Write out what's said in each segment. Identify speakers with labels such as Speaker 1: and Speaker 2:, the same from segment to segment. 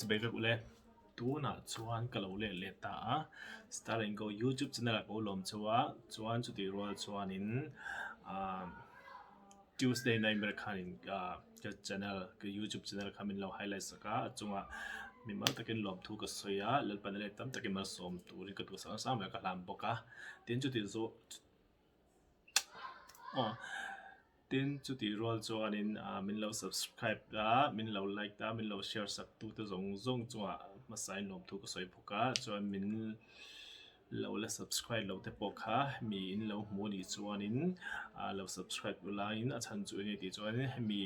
Speaker 1: chibai vek ule. Tunah chuan ka lo let leh ta a, Star and Go YouTube channel ah ka u lawm chauh a, chuan chutih rual chuanin ahh Tuesday Nightmare khanin ahh ka channel ka YouTube channel kha min lo highlight sak a, a chungah mimal takin lawmthu ka sawi a, Lalpana leh tam takin malsawm turin ka duhsak nasa mai a ka hlan bawk a, tin chutih zawh aw tin chutih rual chuanin ah min lo subscribe a min lo like a min lo share sak tu te zawng zawng chungah hmasain lawmthu ka sawi bawk a chuan min lo la subscribe loh te pawh kha mi in lo hmu anih chuanin ah lo subscribe laiin a chhan chu enge tih chuanin hemi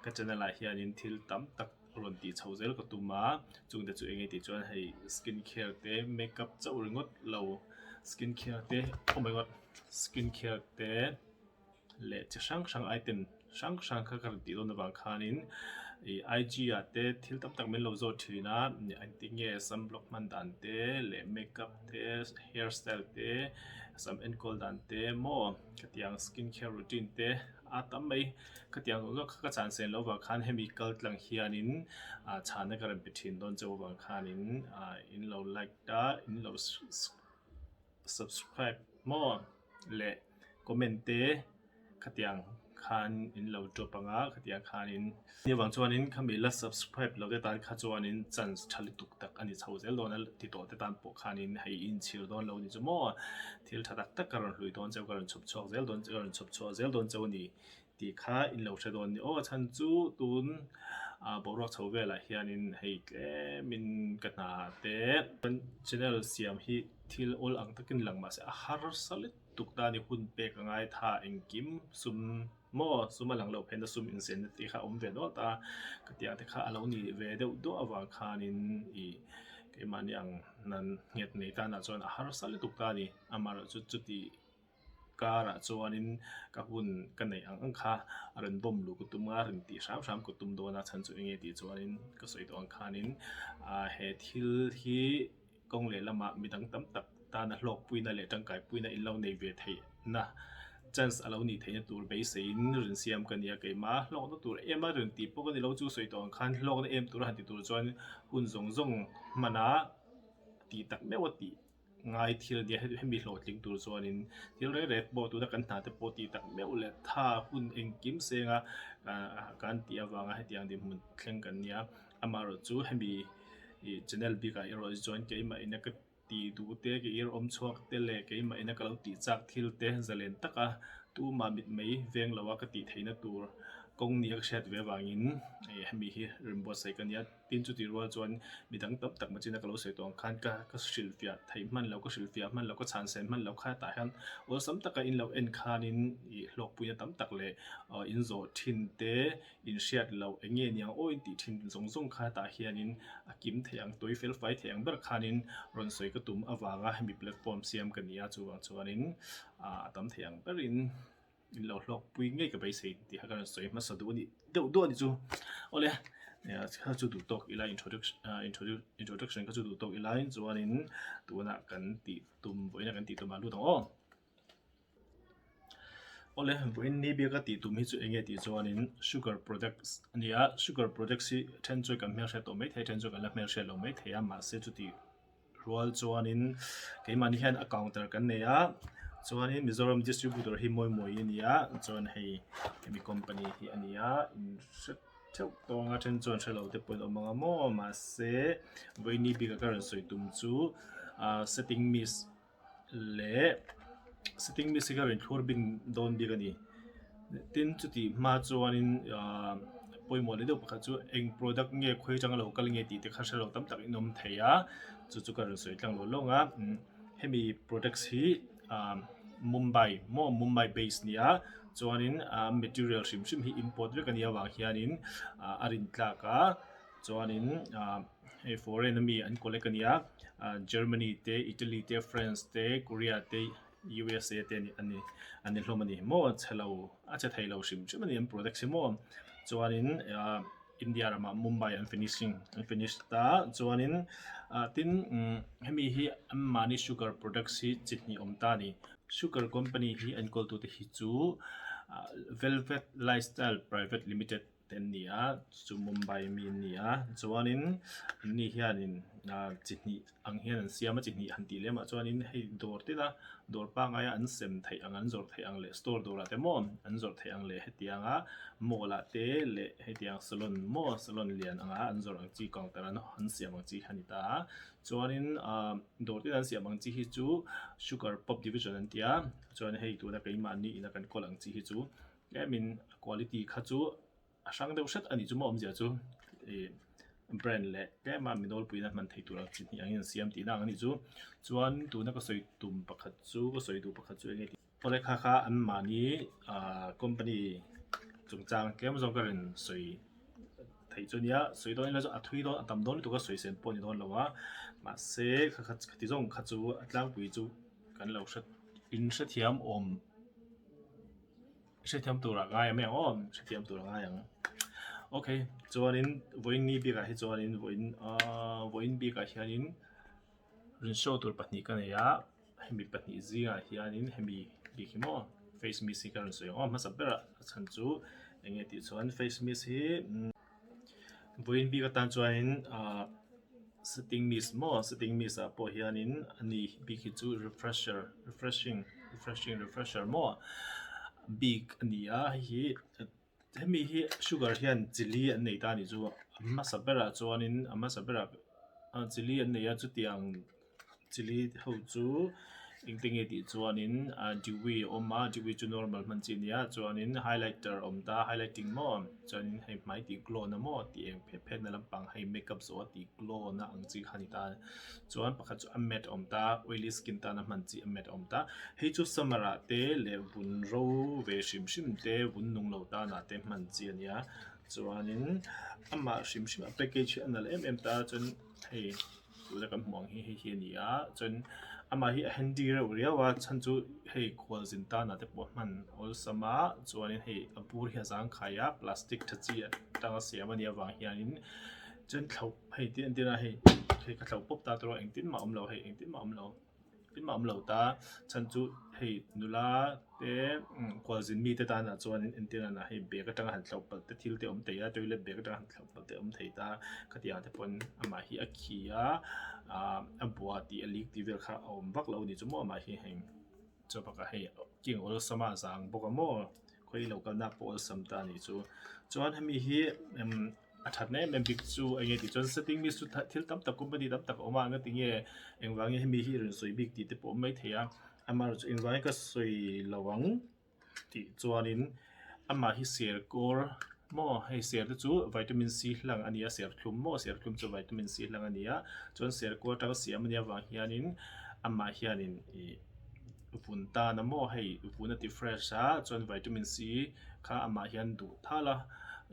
Speaker 1: ka channel ah hianin thil tam tak rawn tih chho zel ka tum a chungte chu enge tih chuan hei skin care te makeup chauh ringawt lo skin care te oh my god skin care te leh chi hrang hrang item hrang hrang kha ka rawn tih dawn avang khanin ih IG ah te thil tam tak min lo zawt thin a engtin nge sunblock hman dan te leh makeup te hair style te sam enkawl dan te maw khatiang skin care routine te a tam mai khatiang zawng zawng kha ka chhan sen loh avang khan hemi kal tlang hianin ah chhana ka rawn pe thin dawn chauh avang khanin ah in lo like a in lo subscribe maw leh comment te khatiang khan in lo drop ang a khatiang khanin ni avang chuanin khami la subscribe lo te tan kha chuanin chance tha lutuk tak a ni chho zel dawn a ti tawh te tan pawh khanin hei inchhir dawn lo ni chu maw thil tha tak tak ka rawn hlui dawn cheu ka rawn chhawp chhuak zel dawn ka rawn chhawp chhuah zel dawn cheu a ni tih kha in lo hre dawn a ni aw a chhan chu tun ah boruak chho velah hianin hei tlemin ka hna te channel siam hi thil awl ang takin lang mahse a harsa lutuk ta a ni hun pek a ngai tha engkim sum maw sum a lang loh phena sum insenna te kha a awm ve nual ta ka tih ang te kha a lo nih ve deuh duah avang khanin ih keimahni ang nan nghet nei tanah chuan a harsa lutuk ta a ni amaherawhchu chuti karah chuanin ka hun ka neih ang ang kha a rawn bawm luh ka tum a rawn tih hram hram ka tum dawn a chhan chu enge tih chuanin ka sawi tawh ang khanin ah he thil hi kawng leh lamah midang tam tak tana hlawkpuina leh tangkaipuina in lo nei ve theihna chance a lo nih theihna tur beiseiin rawn siam ka nia keimah hlawkna tur em a rawn tih pawh ka ni lo chu sawi tawh ang khan hlawkna em tura han ti tur chuan hun zawng zawng hmana tih tak meuh a tih. Ngai thil nia hemi hlawhtling tur chuanin thil reng reng pawh tuna kan hna te pawh tih tak meuh leh tha hun engkim senga kan tih avanga hetiang dinhmun thleng kan nia amaherawh chu hemi ih channel bikah erawh chuan keimah ina ka tih duh te ka ir awm chhuak te leh keimah ina ka lo tih chak thil te zalen taka tumah mit mai veng lo a ka tih theihna tur kawng nia ka hriat ve avangin hemi hi rawn buatsaih ka nia. Tin chutih rual chuan midang tam tak machina ka lo sawi tawh ang khan ka ka hrilhfiah theih hman loh ka hrilhfiah hman loh ka chhansen hman loh kha tah hian awlsam taka in lo en khanin ih hlawkpuina tam tak leh aw in zawh thin te in hriat loh eng nge niang aw in tih thin zawng zawng kha tah hianin a kim theih ang tawi fel fai theih ang ber khanin rawn sawi ka tum avanga hemi platform siam ka ni a chuvang chuanin ah a tam theih ang berin. In lo hlawk pui ngei ka beisei tih kha ka rawn sawi hmasa duh a ni deuh duah a ni chu. Awle kha chu duh tawk ila introduction kha chu duh tawk ila chuanin tunah kan tih tum vawiin a kan tih tum ah lut ang aw. Awle vawiin ni biaka tih tum hi chu eng nge tih chuanin sugar products a ni a, sugar products hi then chu kan hmelhriat tawh maithei a then chu kan la hmelhriat lo maithei a mahse chuti rual chuanin keimahni hian a counter kan nei a chuanin Mizoram distributor hi mawi mawi a ni a chuan hei hemi company hi a ni a in hre theuh tawng a then chuan hrelo te pawh an awm ang a maw mahse vawiini bik a ka rawn sawi tum chu ah setting mist leh setting mist hi ka rawn thlur bik dawn bik a ni tin chutih hma chuanin ah pawimawh leh deuh pakhat chu eng product nge khawi atanga lo kal nge tih te kha hre lo tam tak in awm thei a chu chu ka rawn sawi tlang lo lawng a hemi products hi ah Mumbai maw Mumbai base a ni a chuanin ah material hrim hrim hi import vek a nih avang hianin ah a rin tlak a chuanin ah hei foreign ami an collect a nia ah Germany te Italy te France te Korea te U_S_A te a ni a ni hlawm a ni maw chhe lo a chhe thei lo hrim hrim a ni an product hi maw chuanin ah India ramah Mumbai an finishing an finish ta chuanin ah tin hemi hi anmahni sugar products hi chi hnih awm ta a ni sugar company hi enkawl tute hi chu ah velvet lifestyle private limited. te an ni a chu Mumbai mi an ni a chuanin anni hianin ah chi hnih ang hian an siam a chi hnih han tih lem ah chuanin hei dawr tin a dawr pangngai a an sem theih ang an zawrh theih ang leh store dawr ah te maw an zawrh theih ang leh hetiang a mall ah te leh hetiang salon maw salon lian anga an zawrh ang chi counter an an siam ang chi kha a ni ta a chuanin ah dawr tin an siam ang chi hi chu sugar pop division an ti a chuan hei tuna keimahni ina kan kawl ang chi hi chu tlemin a quality kha chu a hrang deuh hret a nih chu maw awmzia chu ih brand leh tlema mi nawlpuiin a hman theih tur ang chi hnih angin an siam tihna ang a nih chu chuan tuna ka sawi tum pakhat chu ka sawi duh pakhat chu enge tih awle kha kha anmahni ah company chungchang tlem zawng ka rawn sawi theih chu a nia sawi dawn ila chu a thui dawn a tam dawn lutuk a sawi sen pawh a ni dawn lo a mahse kha kha khati zawng kha chu a tlangpui chu kan lo hre in hrethiam awm. Hrethiam tur a ngai ang mai ang aw, hrethiam tur a ngai ang. Ok, chuanin vawiin ni bikah hi chuanin vawiin ahh vawiin bikah hianin rawn show tur pahnih ka nei a, hemi pahnih zingah hianin hemi bik hi maw face mist hi ka rawn sawi ang aw hmasa berah a chhan chu eng nge tih chuan face mist hi Vawiin bik atan chuanin ahh setting mist maw setting mist ah pawh hianin ani bik hi chu refresher refreshing refreshing refresher maw bik a ni a hei hi hemi hi sugar hian chili an nei ta a nih chu a hmasa berah chuanin a hmasa berah chili an nei a chutiang. Chili ho chu engte nge tih chuanin ah dewy a awm a dewy chu normal hman chi a ni a chuanin highlighter a awm ta highlighting maw chuanin hei hmai tih glow na maw tih eng phet phet na lampang hei makeup zawh a tih glow na ang chi kha a ni ta chuan pakhat chu a matte a awm ta oily skin tana hman chi a matte a awm ta hei chu summer ah te leh vun ro ve hrim hrim te vun nung lo tanah te hman chi a ni a chuanin amah hrim hrim a package hi a nalh em em ta chuan hei. Tuna kan hmuh ang hi hei hi a ni a chuan amah hi a handy reuh riau a chhan chu hei khualzin tanah te pawh a hman awlsam a chuanin hei a bur hi a zangkhai a plastic tha chi atanga siam a nih avang hianin chuan thlauh hei tih entir a hei hei ka thlauh pawp ta tur a engtin mah a awm lo hei engtin mah a awm lo. Tin mah awm lo ta, chhan chu hei nula te khualzin mite tanah chuanin entir nana hei bag atanga han thlauh palh te thil te awm thei a, toilet bag atanga han thlauh palh te awm thei ta, khatiang te pawhin amah hi a khi a, ah a bua tih a leak tih vel kha a awm vak lo a ni chu maw amah hi hei chaw bakah hei king awlsam a zang bawk a maw khawi lo kalna pawh awlsam ta a nih chu, chuan hemi hi umm. A thatna em em bik chu eng nge tih chuan setting mist chu thil tam tak company tam tak a awm a engati nge engvangin hemi hi rawn sawi bik tih te pawh a awm maithei a amaherawhchu engvangin ka sawi lo ang tih chuanin amah hi ser kawr maw hei ser te chu vitamin C hlang a ni a serthlum maw serthlum chu vitamin C hlang a ni a chuan ser kawr atanga siam a nih avang hianin amah hianin ih. Vun tan a maw hei vun a ti fresh a chuan vitamin C kha amah hian duh thal a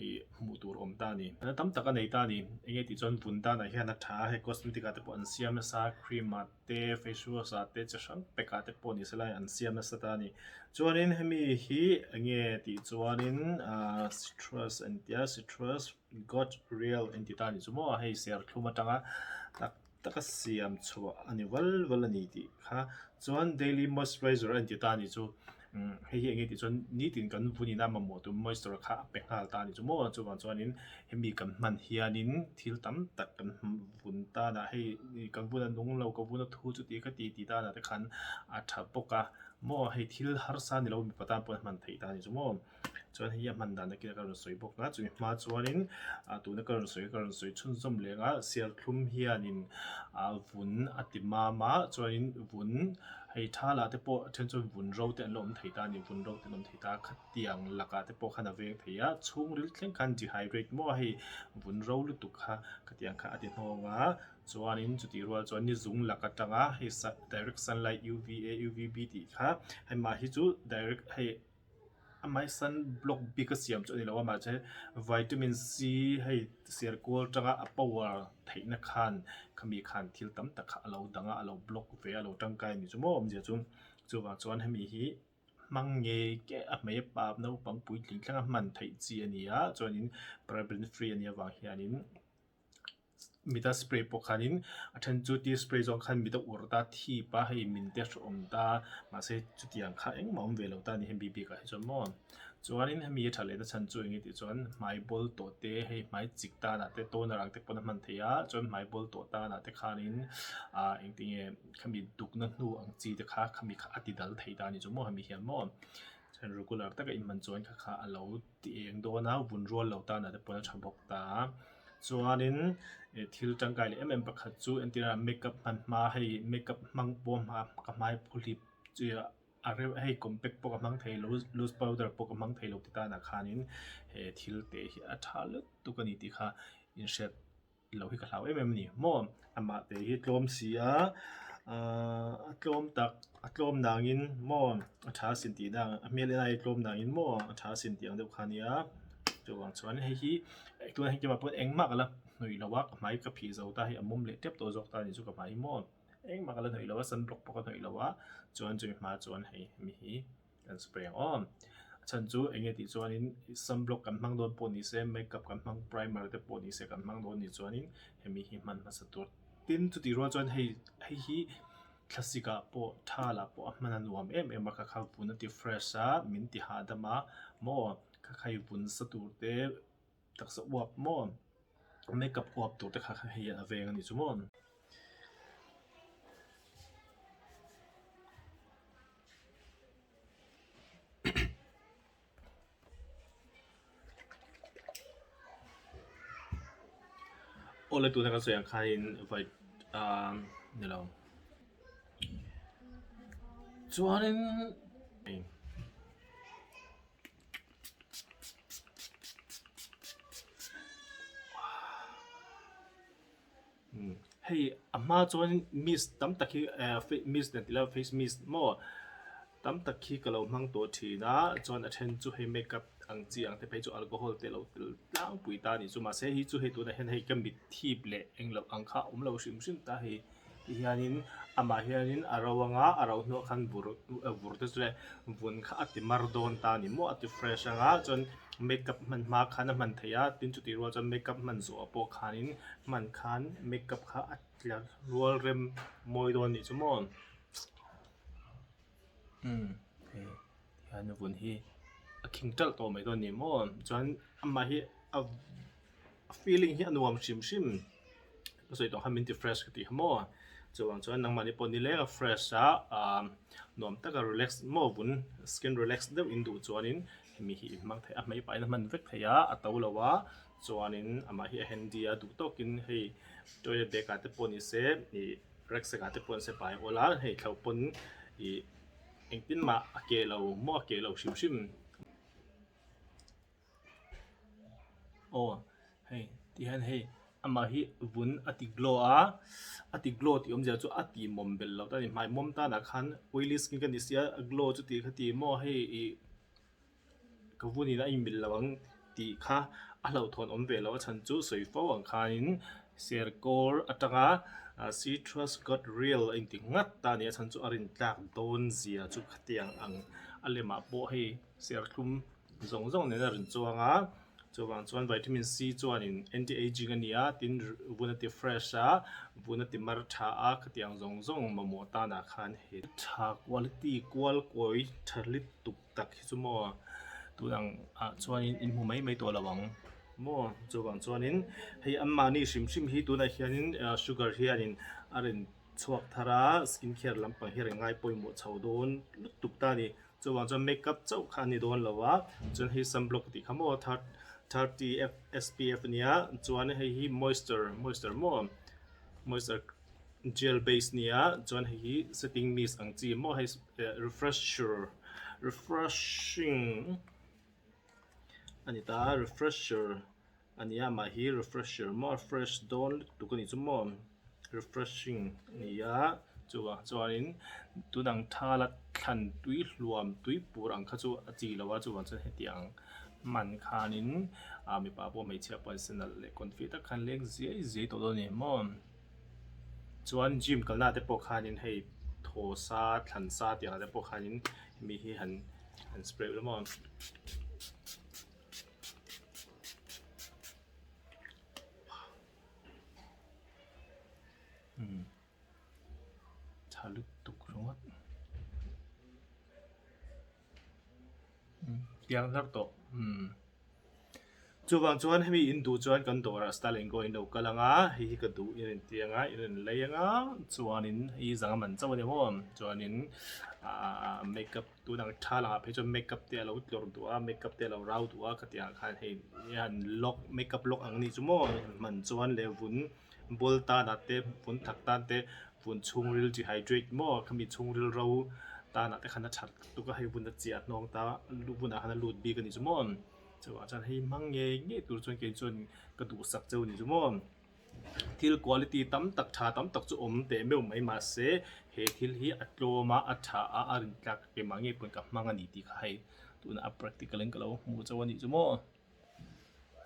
Speaker 1: ih hmuh tur awm ta a ni. A tam tak a nei ta a ni eng nge tih chuan vun tanah hian a tha a hei cosmetic ah te pawh an siam nasa cream ah te face wash ah te chi hrang pek ah te pawh ni sela an siam nasa ta a ni. Chuanin hemi hi eng nge tih chuanin ah citrus an tia citrus got real an ti ta a ni chu maw hei serthlum atanga tak. taka siam chhuah a ni val val a ni tih kha chuan daily moisturizer a inti ta a ni chu umm hei hi eng nge tih chuan nitin kan vun ina mamawh tur moisture kha a pe nghal ta a ni chu maw chuvang chuanin hemi kan hman hianin thil tam tak kan vun tan ah hei kan vun a nung lo ka vun a thu chuti kha ti tih tan ah te khan a tha bawk a maw hei thil harsa ni lo mipa tan pawh a hman theih ta a ni chu maw. Chuan hei a hman dan nakin ka rawn sawi bawk a, chumi hma chuanin ah tuna ka rawn sawi ka rawn sawi chhunzawm leng a, serthlum hianin ah vun a ti mam a, chuanin vun hei thala te pawh a then chuan vun ro te an la awm thei ta a ni, vun ro te an awm thei ta a, khatiang lakah te pawh khan a veng thei a, chhungril thleng khan dehydrate maw a hei vun ro lutuk kha khatiang kha a ti hnawng a, chuanin chutih rual chuan ni zung lak atanga hei direct sunlight U_V_A U_V_B tih kha hei mah hi chu direct hei. Amah hi sun block bik a siam chu a ni lo a mahse vitamin C hei ser kual atanga a power theihna khan khami khan thil tam tak kha a lo dang a a lo block ve a a lo tangkai a ni chu maw awmzia chu chuvang chuan hemi hi hmang ngei ngei a hmei pa naupang puitling thlenga hman theih chi a ni a chuanin paraben free a nih avang hianin. Mita spray pawh khanin a then chu tea spray zawng khan mita ur ta thip a hei min te hreawm ta mahse chutiang kha engmah awm ve lo ta a ni hemi bikah hi chuan maw chuanin hemi a tha leh na chhan chu eng nge tih chuan hmai bawl tawh te hei hmai chik tanah te toner ang te pawn a hman theih a chuan hmai bawl tawh tanah te khanin ah engtinge khami dukna hnu ang chi te kha khami kha a ti dal thei ta a ni chu maw hemi hian maw chuan regular taka inhman chuan kha kha a lo ti eng dawn a vun rual lo tanah te pawn a tha bawk ta a chuanin ih thil tangkai leh em em pakhat chu entirah makeup hman hma hei makeup hmang pawh hma ka hmai phuhlip chi a reuh hei compact pawh ka hmang thei lo loose powder pawh ka hmang thei lo ti tanah khanin he thil te hi a tha lutuk a ni tih kha inhriat lo hi ka hlau em em a ni maw amah te hi tlawm si a ahh a tlawm tak a tlawm nangin maw a tha sin tih dang a hmel en ai tlawm nangin maw a tha sin tih ang deuh kha a nia chuvang chuan hei hi tunah hian keimah pawh engmah ka la hnawih lo a ka hmai ka phih zo ta hei a mawm leh tep tawh zawk ta a nih chu ka hmai hi maw engmah ka la hnawih lo a sunblock pawh ka hnawih lo a chuan chumi hma chuan hei hemi hi. Kan spray ang aw. A chhan chu eng nge tih chuanin sunblock kan hmang dawn pawh ni se makeup kan hmang primer te pawh ni se kan hmang dawn nih chuanin hemi hi hman hmasa tur. Tin chutih rual chuan hei hei hi thlasik ah pawh thal ah pawh a hman a nuam em em a kha kha vun a ti fresh a min ti hahdam a maw kha kha i vun sa tur te taksa uap maw makeup uap tur te kha kha hei a veng a nih chu maw. Awle tuna kan sawi ang khanin vawi ahh ni lo chuanin. Hei a hma chuan mist tam tak hi eh mist nen tila face mist maw tam tak hi ka lo hmang tawh thin a chuan a then chu hei makeup ang chi ang te phei chu alcohol te lo tel tlangpui ta a nih chu mahse hei chu hei tunah hian hei ka mit thip leh englo ang kha a awm lo hrim hrim ta hei tihianin amah hianin a ro anga a ro hnuah khan vur vur te chu le vun kha a ti mar dawn ta a ni maw a ti fresh anga chuan makeup hman hma khan a hman theih a tin chutih rual chuan makeup hman zawh ah pawh khanin hman khan makeup kha a tla rual rem mawi dawn a nih chu maw umm hei tihian vun hi a khing ṭalh tawh mai dawn a ni maw chuan amah hi a. A feeling hi a nuam hrim hrim ka sawi tawh kha min ti fresh ka tih kha maw chuvang chuan nangmahni pawh ni leng a fresh a ah nuam taka relax maw vun skin relax deuh in duh chuanin hemi hi i hmang thei a hmei pahin a hman vek thei a a to lo a chuanin amah hi a handy a duh tawkin hei toilet bag ah te pawh ni se ih rucksack ah te pawh ni se pai awl a hei thlo pawn ih engtin mah a keh lo maw a keh lo hrim hrim. Aw hei ti hian hei amah hi vun a ti glow a a ti glow tih awmzia chu a ti mawm belh loh ta a ni hmai mawm tanah khan oily skin ka ni sia a glow chu tih kha ti maw hei ih ka vunin a inmil lo ang tih kha a hlauhthawn awm ve loh a chhan chu sawi fo ang khanin serkawl atanga citrus got real a inti ngat ta a ni a chhan chu a rin tlak dawn zia chu khatiang ang a lemah pawh hei serthlum. Zawng zawng nen a rawn chuang a, chuvang chuan vitamin C chuanin anti aging a ni a, tin vun a ti fresh a, vun a ti mar tha a, khatiang zawng zawng mamawh tanah khan he tha quality kual kawi tha hlit tuk tak hi chu maw tun ang ah chuanin in hmu mai mai tawh lo ang maw chuvang chuanin hei anmahni hrim hrim hi tunah hianin sugar hianin a rawn chhuak thar a skin care lampang hi a rawn ngai pawimawh chho dawn lutuk ta a ni. Chuvang chuan makeup chauh kha a ni dawn lo a, chuan hei sunblock tih kha maw 30 SPF a nia, chuan hei hi moisture moisture maw moisture gel base a nia, chuan hei hi setting mist ang chi maw hei refresher refreshing a ni ta refresher. A nia mah hi refresher maw a fresh dawn lutuk a nih chu maw refreshing a ni a chuvang chuanin tunang thala thlan tui hluam tui pur ang kha chu a chi lo a chuvang chuan hetiang hman khanin ah mipa pawh hmeichhia pawh an senalh leh confi tak khan leng ziai ziai tawh dawn a ni maw chuan gym kalna te pawh khanin hei thaw sa thlan sa tih ang te pawh khanin hemi hi han han spray ula maw. Tiang hlar tawh. Umm. Chuvang chuan hemi in duh chuan kan dawrah style in go in lo kal ang a, hei hi ka duh in rawn ti ang a, in rawn lei ang a, chuanin hei hi zanga man chauh a ni maw? Chuanin aah makeup tun ang tha langah phei chuan makeup te a lo tlawrh duh a, makeup te a lo rau duh a, khatiang ah khan hei hian lock makeup lock ang nih chu maw hman chuan leh vun bawl tan ah te vun thak tan te vun chhungril dehydrate maw khami chhungril ro tan ah te khan a that tuk a hei vun a chiah hnawng ta vun ah khan a lut bik a nih chu maw chuvang chuan hei hmang ngei ngei tur chuan kei chuan ka duhsak cheu a nih chu maw thil quality tam tak tha tam tak chu awm teh meuh mai mahse he thil hi a tlawm a a tha a a rin tlak keimah ngei pawhin ka hmang a ni tih kha hei tunah a practical in ka lo hmuh chauh a nih chu maw.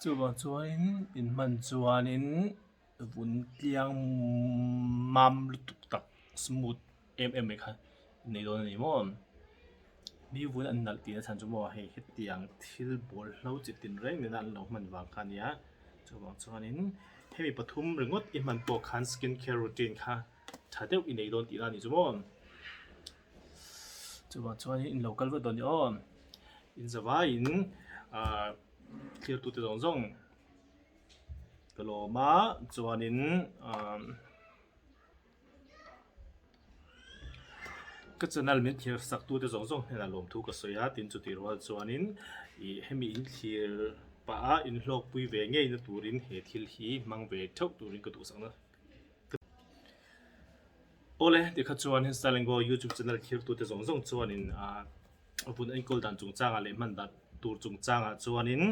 Speaker 1: Chuvang chuanin in hman chuanin vun tliang mam lutuk tak smooth em em mai kha nei dawn a ni maw. Mi vun an nalh tihna chhan chu maw hei hetiang thil bawl hlo chi tin reng nena an lo hman vang kha a nia. Chuvang chuanin hemi pathum ringawt i hman pawh khan skin care routine kha tha deuh i nei dawn tihna a ni chu maw. Chuvang chuanin in lo kal vat dawn a ni aw. In zavaiin ahh thlir tute zawng zawng ka lawm a chuanin ahh ka channel min thlir sak tute zawng zawng hnenah lawmthu ka sawi a tin chutih rual chuanin ih hemi in thlir pah a in hlawkpui ve ngei na turin he thil hi hmang ve theuh turin ka duhsakna. Awle tikha chuan Instalingo YouTube channel thlir tute zawng zawng chuanin ahh vun enkawl dan chungchangah leh hman dan tur chungchangah chuanin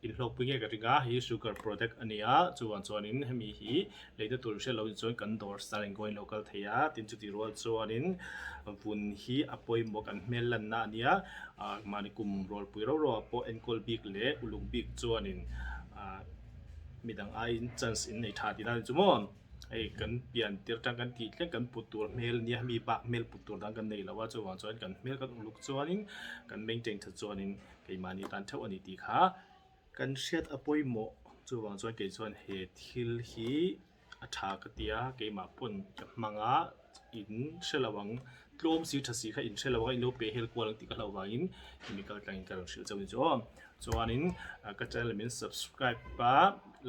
Speaker 1: inhlawkpui nge ka ring a hei hi sugar product a ni a chuvang chuanin hemi hi leina tur hriat loh chuan kan dawr style in going lo kal thei a tin chutih rual chuanin vun hi a pawimawh kan hmel lanna a nia ah mahni kum rualpui rauh rauh ah pawh enkawl bik leh uluk bik chuanin ah midang aiin chance in nei tha tihna a ni chu maw. Hei kan pian tir atang kan tih thleng kan put tur hmel nia mi bak hmel put tur dang kan nei lo a chuvang chuan kan hmel kan uluk chuanin kan maintain that chuanin keimahni tan theuh a ni tih kha kan hriat a pawimawh chuvang chuan kei chuan he thil hi a tha ka ti a keimah pawn ka hmang a in hre lo ang tlawm si tha si kha in hre lo ang in lo peh hel kual ang tih ka hlauh vangin hemi kal tlangin ka rawn hrilh chauh ni chu aw. Chuanin ka channel min subscribe a,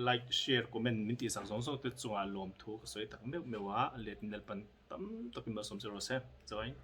Speaker 1: like, share, comment min tihsak zawng zawng te chungah lawmthu ka sawi tak meuh meuh a, let in Lalpan tam takin malsawm che rawh se. Chuain.